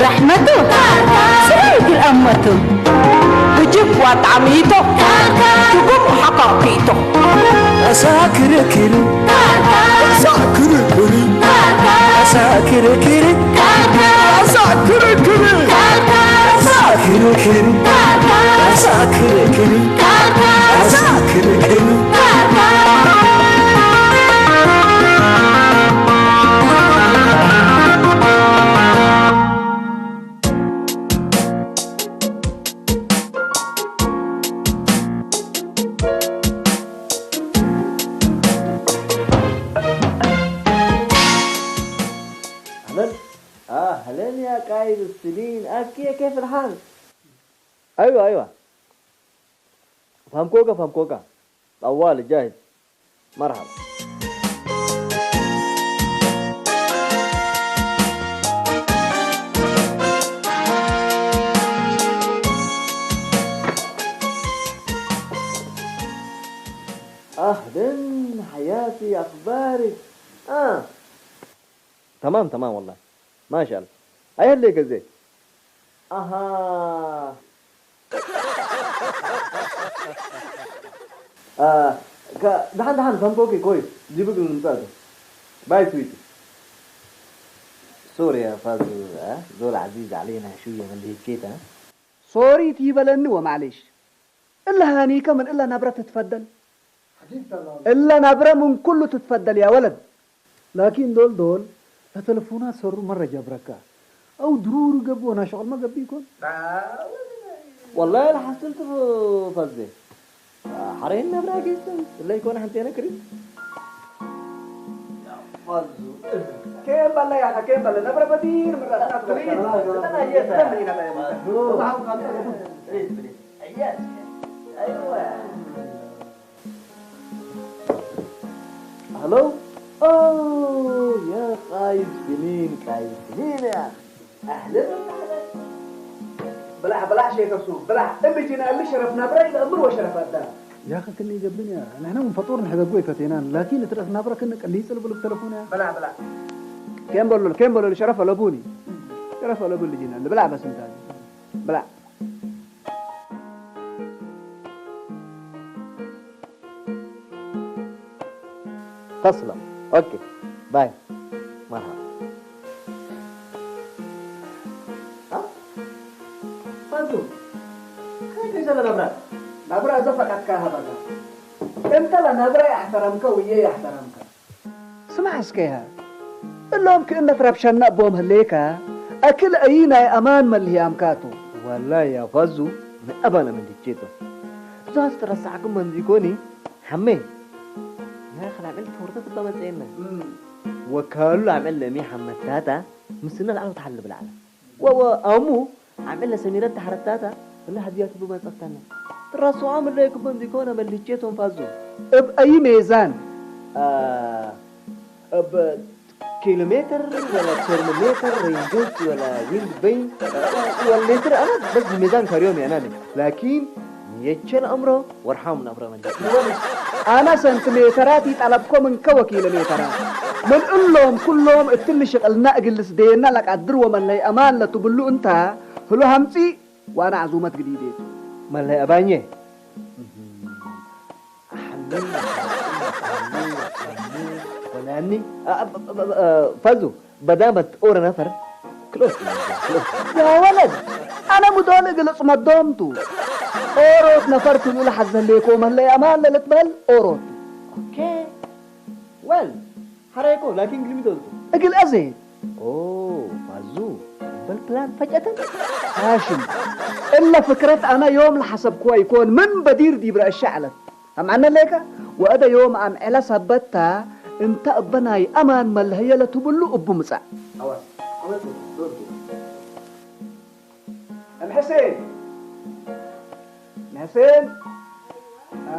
ራሕመቱ ስራይ ግልኣመቱ ብጅብ ዋጣዕሚቶ ትጉም ሓቃቂቶ ኣሳክርክር ኣሳክርክር ኣሳክርክር ኣሳክርክር ኣሳክርክር ኣሳክርክር ኣሳክርክር أهلًا. أهلًا يا قايد السنين، أكي كيف الحال؟ أيوة، أيوة. فهمكوكا، فهمكوكا. طوالي جاهز. مرحبا. أهلًا حياتي، أخبارك؟ آه. تمام، تمام والله. ما شاء الله. أي هاللي كزي. أها. آه، ك-، دحان، دحان، فهمكوكي كويس. جيبك المساعدة. باي سويتي. سوري يا فازو، آه، زول عزيز علينا شوية من اللي هيك كده. سوري تيبلني ومعليش. إلا هانيكا من إلا نبرة تتفضل. إلا نبرة من كل تتفضل يا ولد. ላኪን ዶል ዶል፣ እተ ተለፉና ሰሩ መረ ጀብረካ። ኣው ድሩሩ ገብኦ ናሸቕል መገቢ ይኮን? ወላሂ ለሓስልቱ ፈዜ። ሓረይን ነብራ ጌስትን፣ እለ ይኮን ሓንቲ የነክሪ? ፈዙ። ኬም በለ ያኸ፣ ኬም በለ፣ ነብረ በዲር ምራስና ትበቃ። ፈዙ። ፈዙ። أيوة. هلو؟ أوه، يا قايد سنين، قايد سنين يا أخي. أهلًا وسهلًا. بلع، بلع شيخ السوق، بلع. اللي جينا، اللي شرفنا، برا إلى أمر وشرف الدار. يا أخي، كني قبلني يا. نحن من فطور نحن قوي فتينان، لكن ترى نبرة كنا قليس اللي بلو بتلفون يا. بلع، بلع. كم بلو، كم بلو، شرف لبوني. شرف لبوني اللي جينا، اللي بلع بس انت. بلع. تسلم. أوكي. باي. مرحبا. ها؟ فازو. هاي كيف أنا نبرة؟ نبرة إذا فقط كاها بقى. أنت لا نبرة يحترمك ويا يحترمك. ስማዕ እስከ፣ እሎም ክእነት ረብሸና እቦም ህሌካ፣ ኣክል ኣይ ናይ ኣማን መልህያምካቱ። ወላሂ ያ ፋዙ፣ ንኣባና መንዲቼቶ። እዛ ዝተረሳዕኩም መንዚ ኮኒ፣ ሓመ። ያ ኸላዕል ተወርተት እባ መጸየና። እም። ወካሉ ኣምዕል ለሚ ሓመታታ፣ ምስና ለዓሉ ተሓል ብላዕላ። ወወ ኣሙ ዓምለ ሰሚረት ተሓረታታ እለ ሀዲያት ብመጸፍታና ትራስዖም እለ ክቦን ዚኮነ መልቼቶም ፋዞ። እብ ኣይ ሜዛን? አ፣ እብ ኪሎ ሜትር ወላ ቴርሞሜትር ሬንጆች ወላ ዊንድ በይን ወላ ሌትር ኣና በዚ ሜዛን ከርዮም ያናኒ ላኪን የቸን ኣምሮ ወርሓም ናብረ መልቼ። ኣነ ሰንቲሜተራት ይጠለብኮ ምንከ ወኪለ ሜተራት። ምን እሎም ኩሎም እትሊ ሽቅልና እግል ስደየና ለቃድር ወመለይ አማን ለትብሉ እንታ ህሎ ሀምጺ ዋና ዕዙመት ግዲዴቱ። መለይ አባኘ። አሐኒ፣ አሐኒ፣ አሐኒ፣ ወናኒ፣ አ፣ አ፣ አ፣ አ፣ ፈዙ። በዳመት ኦረ ነፈር ክሎት ክሎት። ያ ወለድ፣ አነ ሙዶል እግል ጽመዶምቱ። ኦሮት ነፈር ትሉ ለሐዘሌኮ መለይ አማን ለልትበል ኦሮት። ኦኬ። ወል፣ ሐረይኮ፣ ላኪን ግልሚ ዶልቱ። እግል አዜ። ኦ፣ ፋዙ፣ በል ፕላን ፈጨተን። ሃሽም፣ እለ ፍክረት አነ ዮም ለሐሰብኩዋ ይኮን፣ ምን በዲር ዲብ ረአሸ ዐለት። አምዓነ ሌከ ወአደ ዮም አምዕለ ሰበትታ እንተ እበ ናይ አማን መልሀየ ለትብሉ እቡ ምጻእ። አዋስ፣ አመት ዶርቱ። እም ሕሴን፣ እም ሕሴን። አ።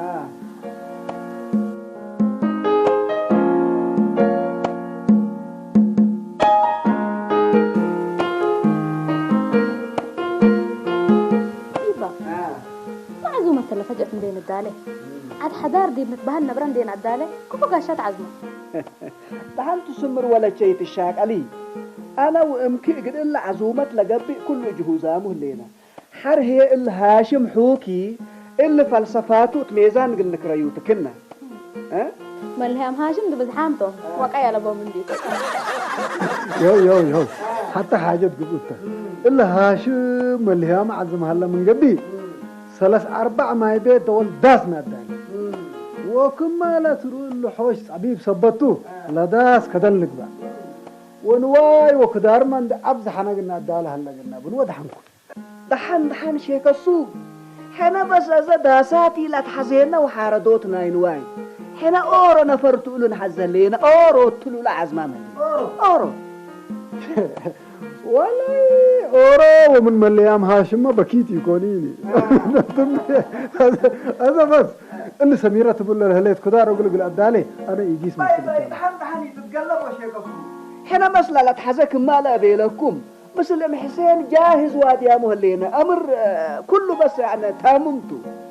ይባ። አ። መዓዝ መሰለ ፈጀት እንዴ ንዳለ? ዓድ ሓዳር ዲብ ንትበሃል ነብረ እንዴ ናዳለ፣ ክፉ ጋሻ ተዓዝሞ። ደሓን ትስምር ወለቸ ይትሻቀሊ። أنا وأمكي قد إلا عزومة لقبي كل جهوزام هلينا. حر هي إلا هاشم حوكي إلا فلسفاته تميزان قل نكريو تكنا. أه؟ መልህያም ሃሽም ድብዝሓምቶም ዋቃ ያለቦም እንዲ ዮው ዮው ዮው ሓታ ሓጀት ግብኡታ እለ ሃሽም መልህያም ዓዝም ሃለ ምን ገቢ ሰለስ ኣርባዕ ማይ ቤት ደወል ዳስ ናዳል ወክማ ለትሩ እሉ ሖሽ ጸቢብ ሰበቱ ለዳስ ከደል ንግባ ወንዋይ ወክዳርማ እንዲ ኣብዝሓና ግና ኣዳለ ሃለ ግና ብን ወድሓንኩ ደሓን ደሓን ሼከሱ ሕነ በስ እዘ ዳሳት ኢላ ትሓዘየና ወሓረዶት ናይ ንዋይ ሕነ ኦሮ ነፈር ትእሉ ንሓዘለየና ኦሮ ትሉላ ዓዝማመ ኦሮ ወላይ ኦሮ ወምን መለያም ሃሽመ በኪት ይኮኒ እዘ በስ እን ሰሚራ ትብሎ ለህሌት ኩዳር እግልግል ኣዳሌ ኣነ ኢጊስ መስል ይቻላል ሕነ መስላላ ትሓዘ ክማለ ኣቤለኩም ምስልም ሕሴን ጃህዝ ዋድያሙ ህሌነ ኣምር ኩሉ በስ ያነ ታምምቱ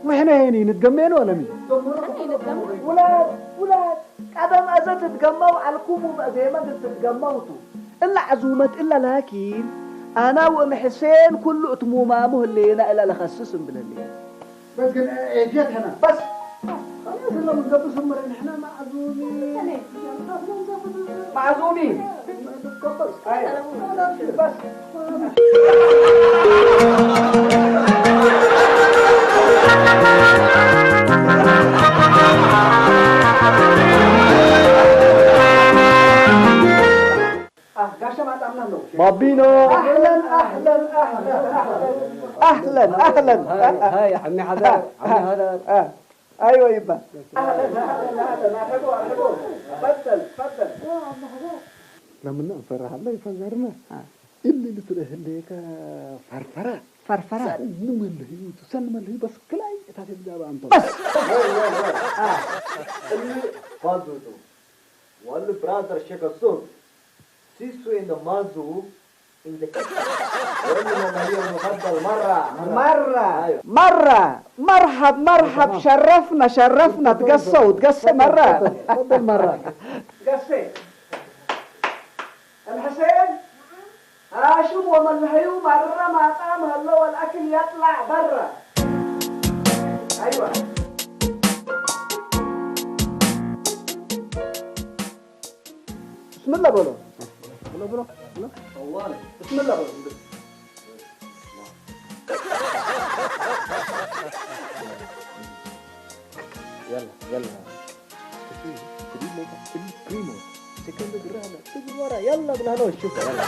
ወሕነ ሄኒ ንትገሜን ወለሚ ውላድ ውላድ ቀደም ኣዘ ትትገመው ኣልኩሙ በእዜመ ትትገመውቱ እላ ዓዙመት እላ ላኪን ኣና ወእም ሕሴን ኩሉ እትሙማሙ ህሌና እላ ለኸስስ እምብለሌ بس قال ايه جيت هنا بس خلاص لما نقبس هم احنا معزومين معزومين بس ባቢኖ اهلا اهلا اهلا اهلا اهلا هاي عمي حذر عمي حذر ايوه يبا اهلا اهلا اهلا ارحبوا ارحبوا تفضل تفضل ለምን እንፈራሃለ ይፈዘርና ኢሊ ልትርህ እንዴከ ፈርፈራ ፈርፈራ ሰን መለዩ ሰን መለዩ በስ ክላይ እታ ሴት ጋባ አንተ በስ እሊ ፋዙቱ ወል ብራዘር ሸከ ሱን ሲሱ እንደ ማዙ እንደ ወል መለዩ المفضل مرة مرة مرة مرحب مرحب شرفنا شرفنا تقصوا تقصوا مرة تفضل مرة قصي الحسين هاشم وملهيو مرة ما قام هلو الأكل يطلع برا أيوة بسم الله بولو بولو بولو بولو بسم الله بولو يلا يلا كريمو سكند جرانا سيجي ورا يلا بالهنا والشوف يلا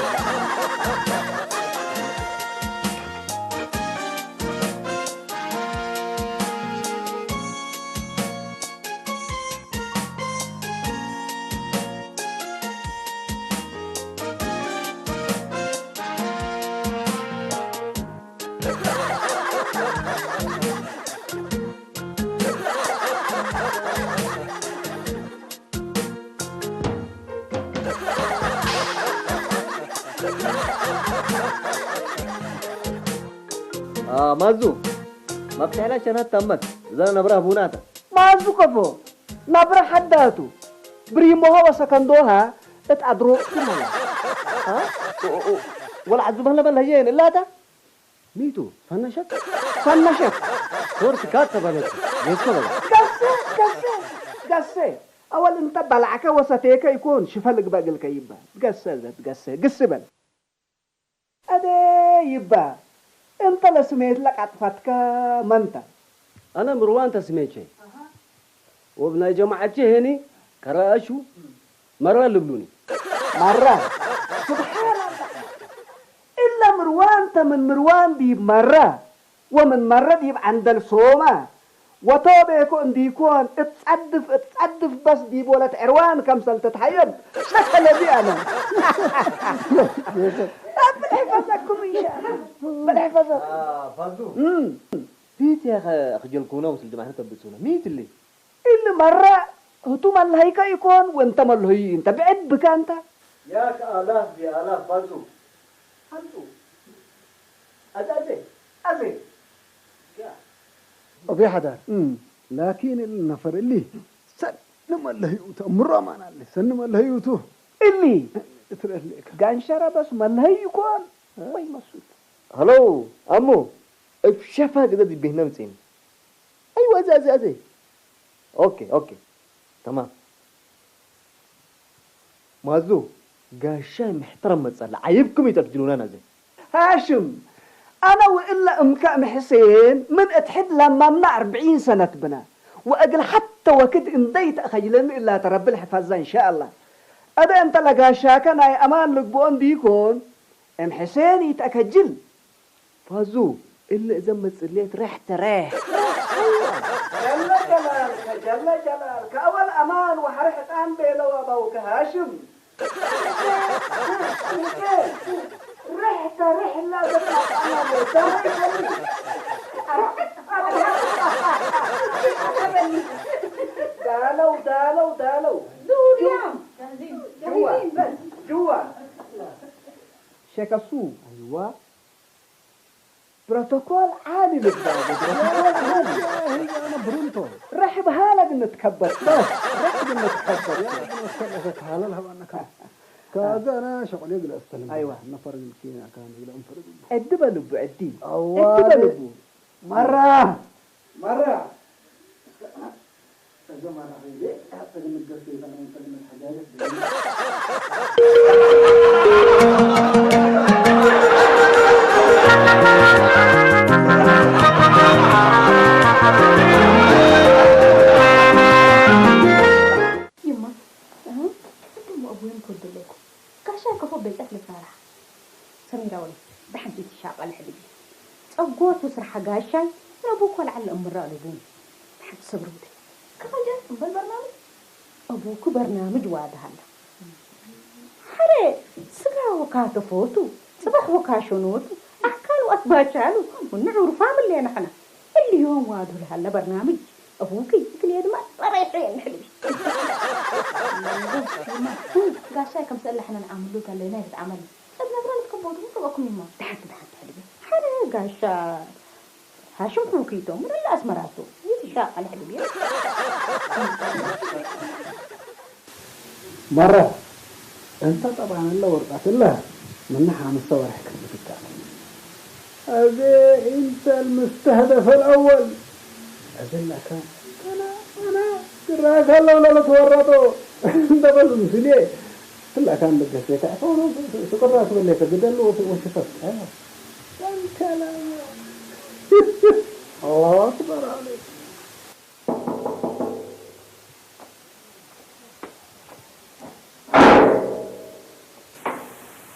ማዙ መብትሕላ ሸናት ታመት እዛ ነብራ ቡናታ ማዙ ከፎ ናብራ ሓዳቱ ብሪሞሆ ወሰከንዶሃ እት ኣድሮ ትመላ ወላ ዓዙ በህለ በል ህየን እላታ ሚቱ ፈነሸት ፈነሸት ሶርት ካት ተበለት የሰበለ ገሰ ገሰ ገሰ ኣወል እንተ በላዕከ ወሰቴከ ይኮን ሽፈ ልግበግልከ ይበ ገሰ ዘት ገሰ ግስ በል ኣደ ይባ እንተ ለስሜት ለቃጥፋትካ መንታ ኣነ ምርዋን ተስሜቼ ወብ ናይ ጀማዓቼ ሄኒ ከረአሹ መራ ልብሉኒ መራ ስብሓን እላ ምርዋን ተምን ምርዋን ዲብ መራ ወምን መረ ዲብ ዓንደል ሶማ ወቶቤኮ እንዲኮን እትጸድፍ እትጸድፍ በስ ዲብ ወለት ዕርዋን ከምሰል ትትሓየብ ሸከለ ዲኣነ ብልሕ ፈዘኩም ኢንሻ ብልሕ ፈዘ ፋዙ ፊት ያኸ ክጀልኩና ውስል ድማሕነ ተብጽሁና ሚት ሊ ኢሊ መረ ህቱ መለሀይከ ኢኮን ወንተ መለሀዩ እንተ ብዕድ ብካ እንተ ያክ ኣላህ ቢኣላህ ፋዙ ሓንቱ ኣዛዜ ኣዜ أبي حدار لكن النفر اللي سن ملهيوت مرة ما نالي سن ملهيوتو اللي እትረለካ ጋንሸራ በስ መለይ ይኮን ወይ መስል። ሃሎ ኣሞ፣ እብ ሸፋ ግዘ ዲቤህና ምጽእኒ። ኣይዋ፣ እዚ፣ እዚ፣ እዚ። ኦኬ፣ ኦኬ። ተማም። ማዙ፣ ጋሻይ ምሕትረም መጸላ። ዓይብኩም ይጠድግኑና ናዘ። هاشم، أنا وإلا أمك أم حسين من أتحد لما منا أربعين سنة بنا. وأقل حتى وكد إن ديت أخجلن إلا تربي الحفاظة إن شاء الله. أبي أنت لقاشاك أنا أمان لك بون ديكون. أم حسين يتأكجل. ፋዙ፣ እለ እዘን መጽሌት ሬሕ ተሬሕ። ጀለ ጀላልከ፣ ጀለ ጀላልከ፣ ኣወል ኣማን ወሐሪ ሕጣን ቤለው ኣባውከ ሃሽም። ሬሕ ተሬሕ ላ ዘጣጣና ዳለው፣ ዳለው፣ ዳለው። ዙሪያ፣ ጀዋ፣ ጀዋ። ሸከሱ፣ ኣይዋ። ፕሮቶኮል ዓሊ ልባ፣ ፕሮቶኮል ዓሊ። ሄይ፣ ኣነ ብሩንቶ። ርሕብ ሃለ ግን ትከበት፣ በስ፣ ርሕብ ግን ትከበት። ያ፣ ግን ወሰለ ተካለ ለሃባና ከ። ከዛ ኣነ ሸቆሌ ግለ ኣስተልም። ኣይዋ። ነፈር ግን ኪና ካን ግለ እንፈር። ዕዲ በልቡ፣ ዕዲ። ኣዋ፣ ዕዲ በልቡ። ማራ! ማራ! ይማ፣ እህ፣ ቅድም ኣቦይን ክወደለይኩ። ጋሻይ ከፎ በይጸት ልትራራሕ። ሰሚራ ወይ፣ ብሓንቲ ትሻቐል ሕልቢ። ጸጎቱ ስርሓ ጋሻይ፣ ነቡ ኮልዓል እምራ ልቡ። ብሓንቲ ሰብሪ ውደይ። ከኸጀት እምበል በርናምጅ? ኣቦኩ በርናምጅ ዋድሃላ። ሓረ ስጋ ወካ ተፎቱ፣ ጽባሕ ወካ ሸኖቱ፣ ኣካል ወኣት ባቻሉ፣ ንዑር ፋምል ንሕና። እልዮም ዋዱ ልሃለ በርናምጅ፣ ኣቦኪ እክልየ ድማ ጸባይ ሕየ ንሕልቢ። ጋሻይ ከም ስእለ ሕነ ንዓምሉ ተለይና ይትዓመል። ሰብ ነብራ ልትከቦቱ ትበኩም ይማ። ድሓንቲ ድሓንቲ ሕልቢ። ሓረ ጋሻ ሃሽም ኩኪቶ፣ ምን ኣለ ኣስመራቶ። ይትሻ ኣለ ሕልቢ። ማራ፣ እንተ ጠብዓን ኣለ ወርቃት ኣለ፣ ምና ሓምስተ ወርሒ ክትብትካ። أبي أنت المستهدف الأول. أبي لك، أنا، أنا، قراك الله ولا تورطوا. أنت بس مسلي. لك أنا بقى سيك، أفضل سكرات ولا يتقدر له وشفت. أيوة. أنت لا. الله أكبر عليك.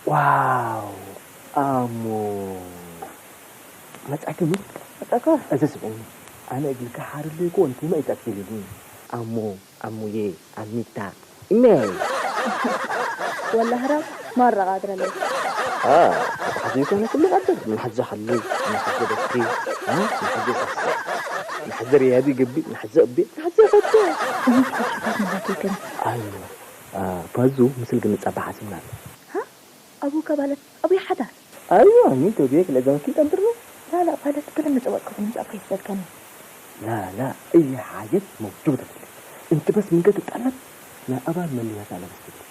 ዋው፣ ኣሞ። መጻእኪ ምን? መጻእካ? እዚ ስምዒ። ኣነ እግልካ ሓርለይኮ እንቲማ ይጻእኪ ኢሉኒ። ኣሞ፣ ኣሙዬ፣ ኣሚታ። እመይ። ወላ ህራም ማራ ቃድረለይ። አ፣ ኣታ ሓዚ ይኮነ ኩሉ ቀደር። ምን ሓዚ ሓሉ፣ ምን ሓዚ በኪ፣ አ፣ ምን ሓዚ ሳሰዕ፣ ምን ሓዚ ርያዲ ገቢ፣ ምን ሓዚ እቤ፣ ምን ሓዚ ፈቶ። ከመይ ትፈትሽታት ማለት ይከነ? ኣይ፣ አ፣ ባዙ ምስል ግን ጸባ ሓሲብና ኣሎ። ሃ? ኣቡካ ባለት፣ ኣቡይ ሓዳር። ኣይዋ፣ ሚንቶ ቤክ ለዛንኪ ጠንጥር ነው። لا لا ባለት ግን ምጽወቅ ከፍን ምጻብ ከይስደድከኒ። لا لا፣ እየ ሓየት መውጁብ ተፍልት። እንት በስ ምንገ ትጠለብ ናይ ኣባል መለያታ ለበስ ትብል።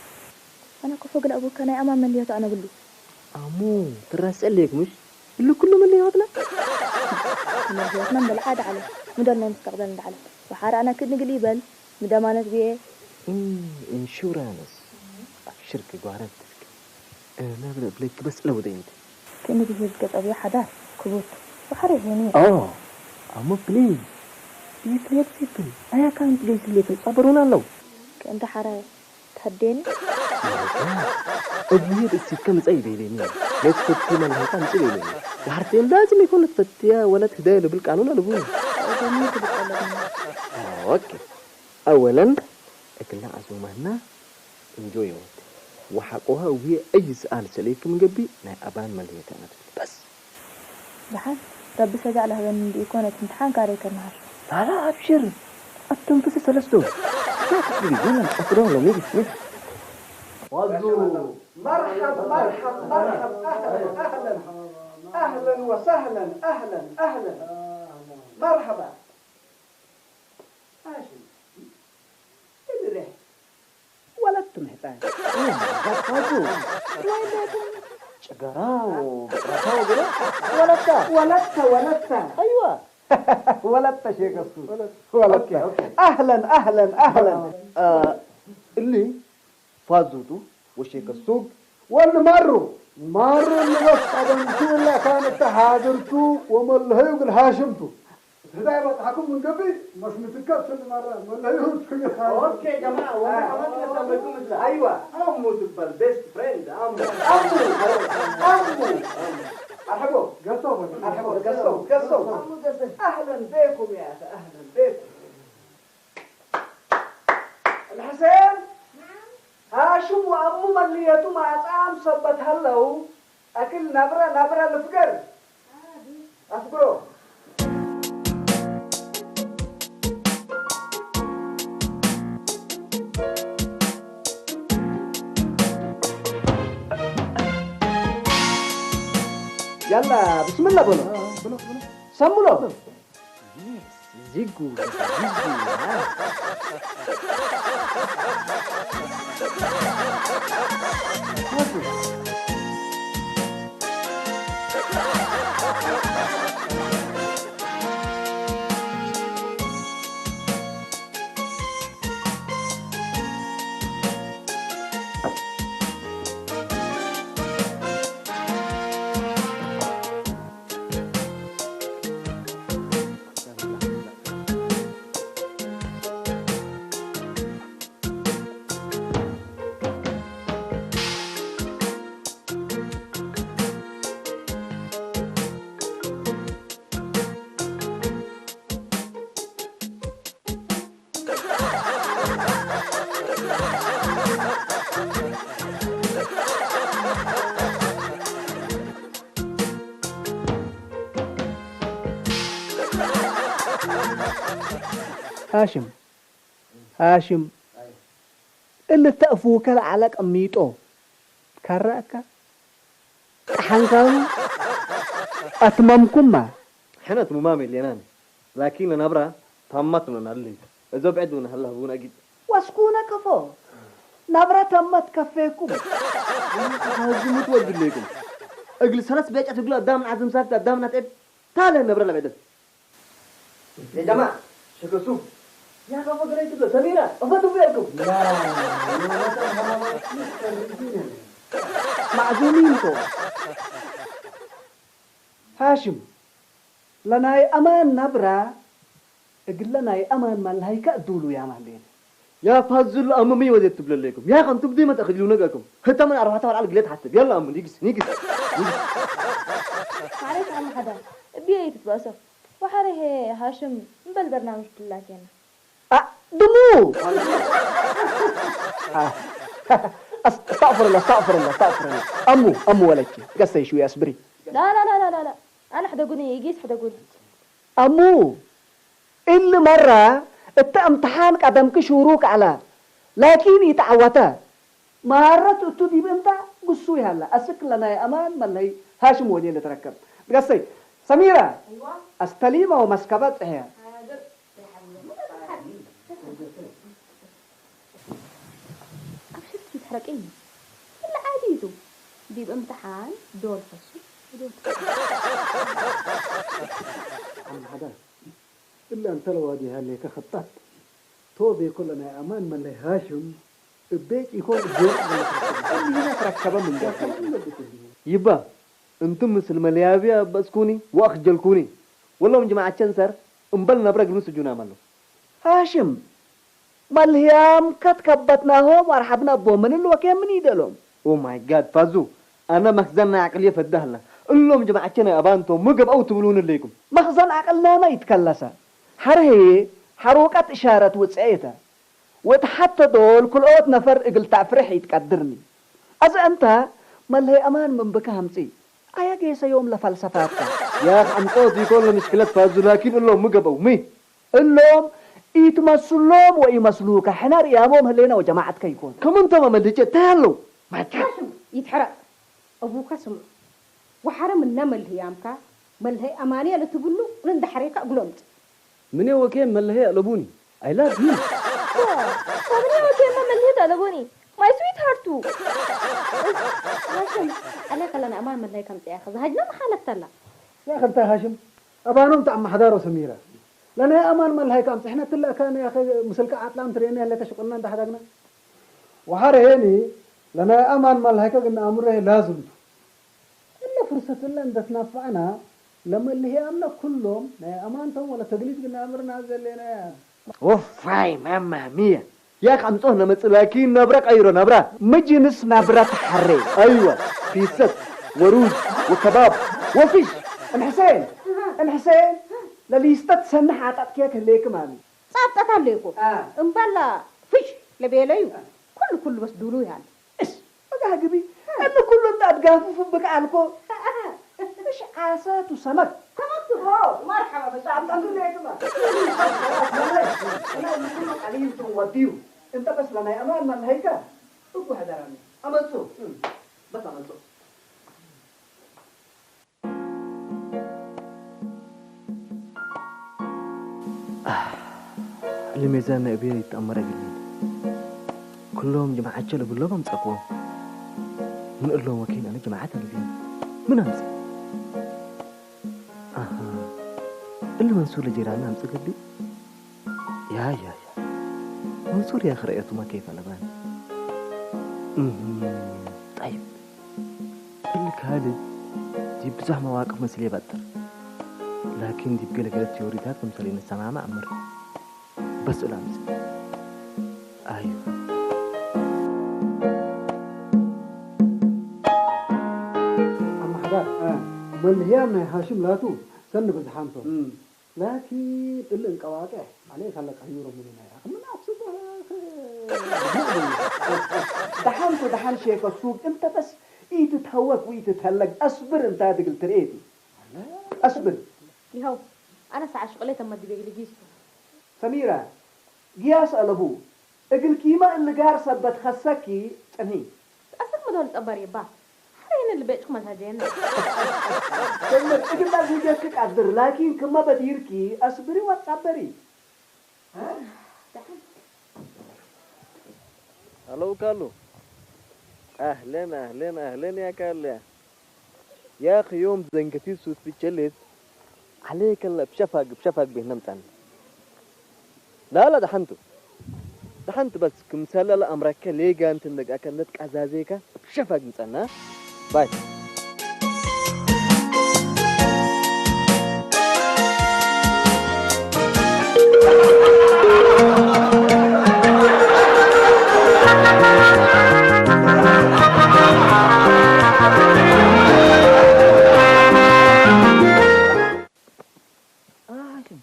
ኣነ ኮፎ ግን ኣቡካ ናይ ኣማን መለያታ ኣነ ብሉ። ኣሙ፣ ትራስዕ ለይክ ምሽ? ብሉ ኩሉ መለያትና? መለያትና በልዓ ዳዕለ። ምደል ናይ ምስተቅበል ዳዕለ። ወሓራ ኣነ ክድ ንግል ይበል። ምደማነት ብየ። እም፣ ኢንሹራንስ። ኣብሽር ክጓረን ትልክ። እነ ብለ-፣ ብለክ በስ ለውደ እንት። ከነ ብሄር ገጠብ ሓዳር ክቡት። ወሓራ ይሄኒ። ኦ፣ ኣሞ ፕሊዝ። ቢ ፍሌክሲብል። ኣይ ካንት ሊስን ሌክን ጸበሩን ኣለዉ። ከእንተ ሓራይ ተደኒ። እብሄድ እሲት ከምጸ ይቤሌኒ። ለትፈቱ መልህታ ምጽ ይቤሌኒ። ወሓርቴን ላዝም ይኮን ለትፈትያ ወለት ህዳይ ልብል ቃኑን ኣለቡ። እደኒ ትብል ኣለብኒ። ኦኬ። ኣወለን፣ እክላ ኣዞማና እንጆ የወት። ወሓቆሃ እብየ ኣይ ሰኣል ሰለይክም ገቢ ናይ ኣባን መልህታ ነትብል። በስ። ደሓን ረቢ ሰጋእ ለህበኒ እንዲ ኢኮነ እቲ እምትሓን ካረይ ከመሃር። ላላ ኣብሽር። ኣቱም ፍሲ ሰለስቱ። لا تقولي ولا تقولوا له ميدي ميدي. مرحب، مرحب، مرحب، أهلًا، أهلًا، أهلًا وسهلًا، أهلًا، أهلًا. مرحبا. ماشي. ادري. ወለቱ ምሕጻን። ፋዙ፣ ፋዙ። ጭገራ ወ-፣ በጥራታ ወገራ። ወለታ። ወለታ፣ ወለታ። አይዋ። ወለታ ሸከሱ። ወለታ። ወለታ። ኦኬ፣ ኦኬ። أهلًا، أهلًا، أهلًا. አ፣ እሊ ፋዙቱ ወሸከሱግ ወል ማሩ። ማሩ ልበስ ቀደምቱ እላ ካንተ ሓድርቱ ወመለሀዩ ግን ሃሽምቱ። ህዳይ በጽሓኩም ምን ገቢ መስምትከ ስል ማራ መለሀዩ። ኦኬ ጀማዓ፣ ወላ አመት ለሰመቱ ምስላ። አይዋ። አሙ ትበል ቤስት ፍሬንድ፣ አሙ። አሙ። አሙ። አርሐቦ። ገሶ። አርሐቦ። ገሶ። ገሶ። አሙ ገሶ። አህለን ቤኩም ያ አኸ፣ አህለን ቤኩም። الحسين، هاشم وأمو مليتو ما أطعم صبت هلو، أكل نبرة نبرة لفقر. أفقرو. يلا، بسم الله بلو. سملو. Yes, zigu, zigu, ha? هاشم، هاشم، اللي تأفوك على قميطه. كراكا. ጠሓንካዊ ኣትመምኩማ። ሕነ ትሙማም የሌናን፣ ላኪን ናብራ ታማት ነን ኣለይ። እዞ ብዕድ እውን ሃላ ህቡን ኣጊድ። ወስኩነ ከፎ፣ ናብራ ታማት ከፌኩም። ዝሙት ወድለይኩም። እግል ሰለስ ቤጫ ትግሉ ኣዳምን ዓዝም ሳክት ኣዳምን ኣትዕብ ታለ ነብረ ለብዕደት። يا جماعة، شكسو. يا أخي، أفضل أنت بس، سميرة، أفضل بيكم. لا، لا، لا، لا، لا، لا، لا، لا. معزومين تو. هاشم، لناي أمان نبرة، قل لناي أمان من هيك أدولو يا مالين. يا فازل أمامي وديت تبلليكم. يا أخي، أنتم ديما تأخذوا نقاكم. حتى من أروح أتفعل على قلت حتى. يلا أمن، يقس، يقس، يقس. معلش عم حدا. بيا يتباسف. وحري هي هاشم، نبل برنامج بلاتينا. أ، دمو! أ، أس-، أستغفر الله، أستغفر الله، أستغفر الله. أمو، أمو ولك. قصي شوي أصبري. لا، لا، لا، لا، لا، لا. أنا حدا قولي، يقيس حدا قولي. أمو! إلا مرة، التأم تحان قدم كشوروك على. لكن يتعوتا. ማረት እቱ ዲብ እምታ ግሱ ይሃላ። ኣስክ ለናይ ኣማን መለይ ሃሽም ወዴ ልትረከብ። ብገሰይ፣ ሰሚራ፣ أيوة. ኣስተሊማ ወመስከባ ጽሕያ። حاضر. أبشر كيف حرقيني. إلا عاديتو. ዲብ እምትሓን ዶል ፈሱ ዶል። ዓም ሓዳስ። እላ እንተ ለዋዲሃ ሌከ ኸጣት። ቶብ የኮ ለናይ ኣማን መለይ ሃሽም እቤጭ ይኮን እቤጭ ይና ተረከበ ምን ገርኩ። ይባ፣ እንቱም ምስል መለያብያ በስኩኒ ወኣኽጀልኩኒ። ወሎም ጅማዓት ቸንሰር እምበል ነብረ ግኑ ስጁና መሎ። ሃሽም፣ መልህያም ከትከበትናሆም ኣርሓብና ቦምን እልወ ኬምን ይደሎም። Oh my God፣ ፋዙ፣ ኣነ መኽዘን ናይ ዓቅልየ ፈዳህልና። እሎም ጅማዓቸ ናይ ኣባንቶ ምገብኣው ትብሉን እለይኩም። መኽዘን ዓቅልናመ ይትከለሰ። ሐርህዬ ሐሮቀት እሻረት ውጽኤተ። ወእት ሐተ ዶል ክልኦት ነፈር እግል ተፍርሕ ይትቀድርኒ። ኣዚ እንተ መልህይ ኣማን ምን ብከ ሀምጺ። ኣየ ጌሰ ዮም ለፈልሰፋትካ። ያኽ ኣምጾት ይኮን ለምሽክለት ፋዙ ላኪን እሎም ምገብአው ሚ? እሎም ኢትመስሎም ወኢመስሉከ፣ ሕነ ርእያሞም ህሌነ ወጀማዓትከ ይኮን። ከም እንቶም ኣመልህጨ እንታይ ኣለዉ? ማይካ። ሓሽም ይትሕረቕ። እቡከ ስምዑ። ወሓረ ምነ መልህያምካ፣ መልሀይ ኣማንየ ለትብሉ፣ ንንዳሕሬካ እግሎም ጽእ። ምኔ ወኬ መልሀይ ኣለቡኒ። I love you። ከምኔ ወኬ መ መልህት ኣለቡኒ። My sweetheart። ሃሽም፣ ኣለ ከላ ናይ ኣማን መድላይ ከምጽያ ከዛ ሃጅና መሓለት ተላ። يا أخي أنت هاشم، أبانهم تعم محضار وسميرة. لأن يا أمان مالهاي كام صحنا تلا كان يا أخي مسلك عطلان تريني اللي تشقلنا أنت حدقنا. وحر هيني، لأن يا أمان مالهاي كان أمره لازم. إلا فرصة إلا أنت تنفعنا، لما اللي هي أمنا كلهم، لا يا أمان تو ولا تقليد قلنا أمرنا زلينا يا. وفاي ماما مية. يا أخي أمسوه نمت لكن نبرة غيره نبرة. مجنس نبرة تحري. أيوة، في ست، وروز، وكباب، وفيش. أم حسين، أم حسين، لليستة سنة حاطط كيك هليك مامي. ጻብጣት ኣለይኮ። እምበላ ፍሽ ለቤለዩ። ኩሉ ኩሉ በስ ዱሉ ይሃል። እስ፣ በቃ ግቢ። እም ኩሉ እንዳ ኣድጋፉ ፍብቅ ኣልኮ። እሽ ዓሳቱ ሰመክ። ሰመክ። ኦ፣ መርሐባ በስ ጻብጣት ኣለይኮ። ኩሉ ቀሊል ወዲዩ። እንተ በስ ለናይ ኣማን ማን ሀይካ። እኮ ሐደራኒ። ኣመጹ። በስ ኣመጹ። ልሜዛን ናይ እብየር ይተኣመረ ግሊ ኩሎም ጅማዓቸ ልብሎም ኣምጸክዎም ንእሎም ወኪን ኣነ ጅማዓት ኣልብዮም ምን ኣምጽ ኣሃ እሊ መንሱር ልጅራና ኣምጽ ግሊ ያ ያ ያ መንሱር ያ ክረእየቱማ ከይፈ ለባን እህ ጠይብ እሊ ካልድ ዲብ ብዙሕ መዋቅፍ መስል የበጥር ላኪን ዲብ ገለገለ ቲዮሪታት ክምሰል ንሰማማዕ እምር በስ እላምስ ኣዩ ኣማሕዳር መልህያም ናይ ሃሽም ላቱ ሰኒ ብዝሓንቶም ላኪን እሊ እንቀዋቅሕ عليك هلا كهيورو من هنا يا اخي من ابسط دحنت دحن شيك السوق انت بس ايتتهوك وايتتهلق اصبر انت هذيك التريتي اصبر ይኸው ኣነስ ዓሽቑለይ ተመዲበ ኢሉ ጊስቱ ሰሚራ ግያስ ኣለቡ እግልኪማ እልጋር ሰበት ኸሰኪ ጽንሂ ኣሰክ ምዶ ልጸበር ይባ ሓረይነ ልቤጭኩ መዛጀየና ሰምር እግላ ዝገክ ቃድር ላኪን ክማ በዲርኪ ኣስብሪ ወጻበሪ هلو كالو اهلين اهلين اهلين يا كالو يا يا اخي يوم زنقتي سوت في تشلت عليك الله بشفق بشفق بهنم تاني لا لا دحنتو دحنت بس كمسالة لا أمرك ليجا أنت إنك أكلت كعزازيكا بشفق متأنا باي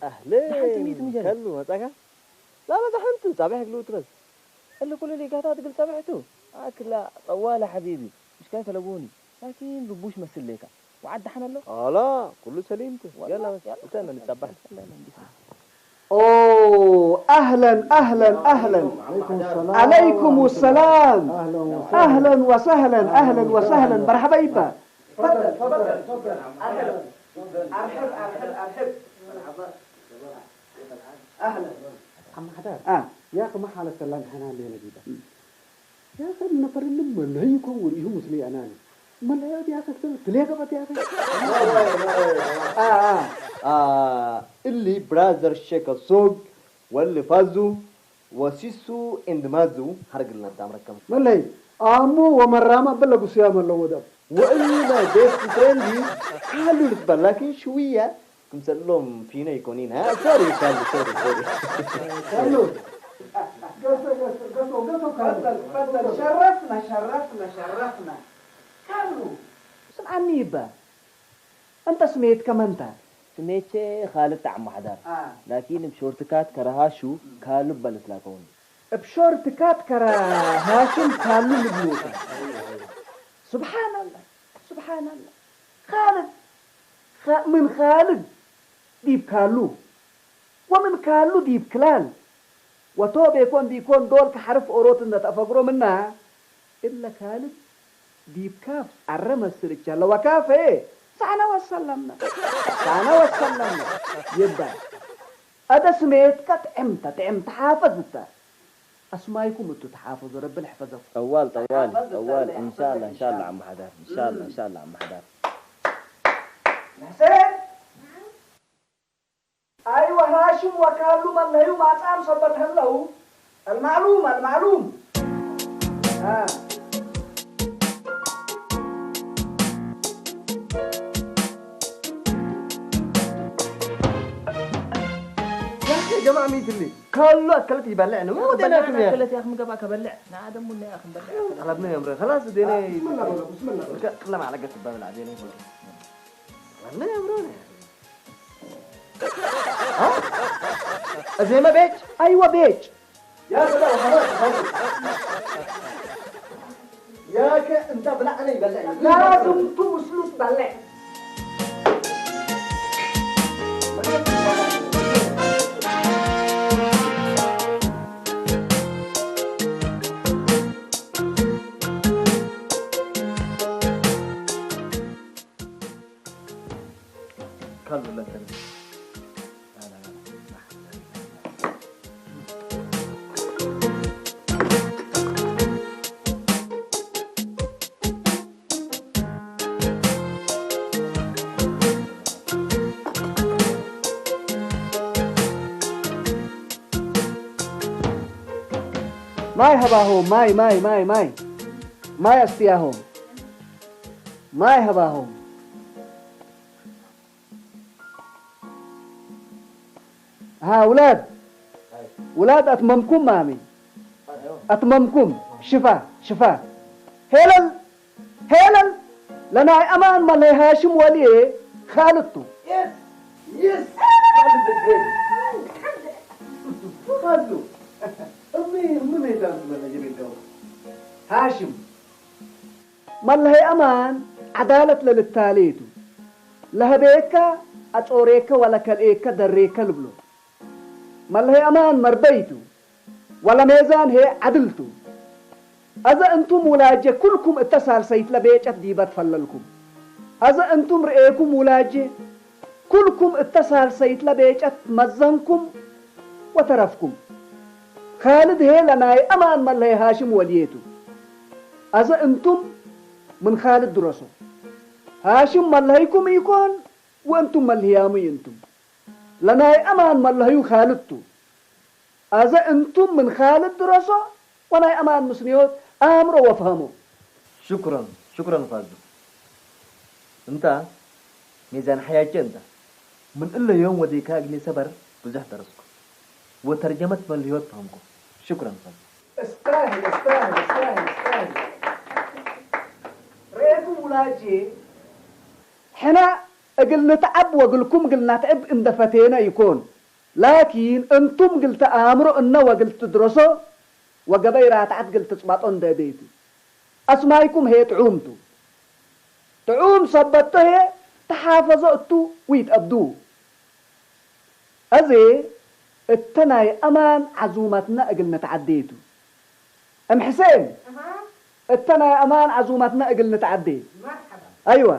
ኣህለን ከሉ መጻካ ላላ ዛሕምቱ ጻብሕ ግልው ትበል እሊ ኩሉ ሊጋታት ግል ጸብሕቱ ኣክላ ጠዋለ ሓቢቢ ምሽ ካይ ፈለቡኒ ላኪን ርቡሽ መስል ሌካ ወዓድ ደሓን ኣሎ ኣላ ኩሉ ሰሊምቱ ያላ እተ ንጸባሕ أوه أهلا أهلا أهلا عليكم السلام أهلا وسهلا أهلا وسهلا مرحبا يبا تفضل تفضل تفضل أرحب أرحب أرحب أرحب مرحبا أهلا عم حدار آه يا أخي ما حالة سلام حنان لينا جدا يا أخي نفر النمو اللي هي يكون وريه مسلي أناني ما لا يا أخي تليقبت يا أخي آه آه آه اللي برازر شيك السوق واللي فازوا وسيسو اند مازو حرق لنا بتاع مركب ملي آمو ومرامة بلا قصيام الله ودب وإني ما بيست فريندي حالو لتبال لكن شوية كمسلهم فينا يكونين ها سوري كان سوري سوري كارلو قصو قصو قصو قصو كارلو تفضل تفضل شرفنا شرفنا شرفنا كارلو سمعني يبا أنت سميت كمان تاك ስሜቼ ኻልድ ጣዕሙ ሓዳር ላኪን እብ ሾርትካት ከረ ሃሹ ካሉ በልት ላከውኒ። እብ ሾርትካት ከረ ሃሽም ካሉ ልብሉከ። ሱብሓናላ ሱብሓናላ ኻልድ ምን ኻልድ ዲብ ካሉ ወምን ካሉ ዲብ ክላል ወቶቤኮ እንዲኮን ዶል ከሐርፍ ኦሮት እነ ተአፈግሮ ምና እለ ካልድ ዲብ ካፍ አረ መስል እቻለ ወካፈ ሳዕነ ወሰለምነ ሳዕነ ወሰለምነ ይባል። አደ ስሜትከ ጥዕምተ ጥዕምተ ሓፈዝተ ኣስማይኩም እቱ ተሓፈዞ ረቢ ልሕፈዘኩም። ጠዋል ጠዋል ጠዋል። እንሻላ እንሻላ ዓመሓዳር እንሻላ እንሻላ ዓመሓዳር። ኣይወ ሃሽም ወካሉ መለዩ ማጻም ሰበት ህለው። المعلوم المعلوم. يا أخي يا جماعة مين اللي كله أكلت يبلعني؟ ما ودينا لكم يا أخي. أكلت يا أخي مقبع كبلع. نا آدم ولا يا أخي مبلع. طلبنا يا أمري خلاص دينا. بسم الله بسم الله. كلام على قد بلع دينا. طلبنا يا أمري. እዜመ ቤጭ? ኣይወ ቤጭ። يا سلام حماس حماس. يا ك أنت بلعنا يبلع. لازم توصلوا تبلع. ካሉ ለንተን ማይ ሃባሆም ማይ ማይ ማይ ማይ ማይ ኣስትያሆም ማይ ሃባሆም ها ولاد ولاد أتممكم مامي أتممكم شفا شفا ሄለል ሄለል ለናይ ኣማን መለይ ሃሽም ወልየ ካልቱ Yes, yes. That is the great. Fazlu. أمي أمي دانس ولا جبين دو. هاشم. መለይ ኣማን ዓዳለት ለልታሌቱ ለህቤካ ኣጾሬከ ወለከልኤከ ደሬከ ልብሎ መለይ ኣማን መርበይቱ ወለሜዛን ሄ ዓድልቱ። ኣዘ እንቱም ውላጀ ኩልኩም እተ ሳልሰይት ለቤጨት ዲበት ፈለልኩም። ኣዘ እንቱም ርኤኩም ውላጀ ኩልኩም እተ ሳልሰይት ለቤጨት መዘንኩም ወተረፍኩም። ካልድ ሄ ለናይ ኣማን መለይ ሃሽም ወልዬቱ። ኣዘ እንቱም ምን ካልድ ድረሶ። ሃሽም መለይኩም ኢኮን ወእንቱም መልህያሙ ይእንቱም። ለናይ ኣማን መለህዩ ካልድቱ። ኣዘ እንቱም ምን ካልድ ድረሶ ወናይ ኣማን ምስንዮት ኣእምሮ ወፍሀሞ። ሽኩረን ሽኩረን ፋዙ። እንታ ሜዛን ሓያጀ እንታ ምን እለ ዮም ወዴካ እግኒ ሰበር ብዙሕ ደረስኩ ወተርጀመት መልህዮት ፈሀምኩ። ሽኩረን ፋዙ። استاهل استاهل استاهل استاهل. ሬፉ ሙላጄ ሕና እግል ንትዓብ ወግልኩም እግል ናትዕብ እንደ ፈቴነ ይኮን። ላኪን እንቱም ግል ተኣምሮ እነ ወግል ትድረሶ ወገበይ ራትዓት ግል ትጽባጦ እንደ እቤቱ። ኣስማይኩም ሄ ጥዑም ቱ። ጥዑም ሰበቶ ሄ ተሓፈዞ እቱ ውይት እብዱ። እዚ እተ ናይ ኣማን ዓዙመትና እግል ንትዓዴ ቱ። እም ሕሴን፣ እተ ናይ ኣማን ዓዙመትና እግል ንትዓዴ። ኣይዋ።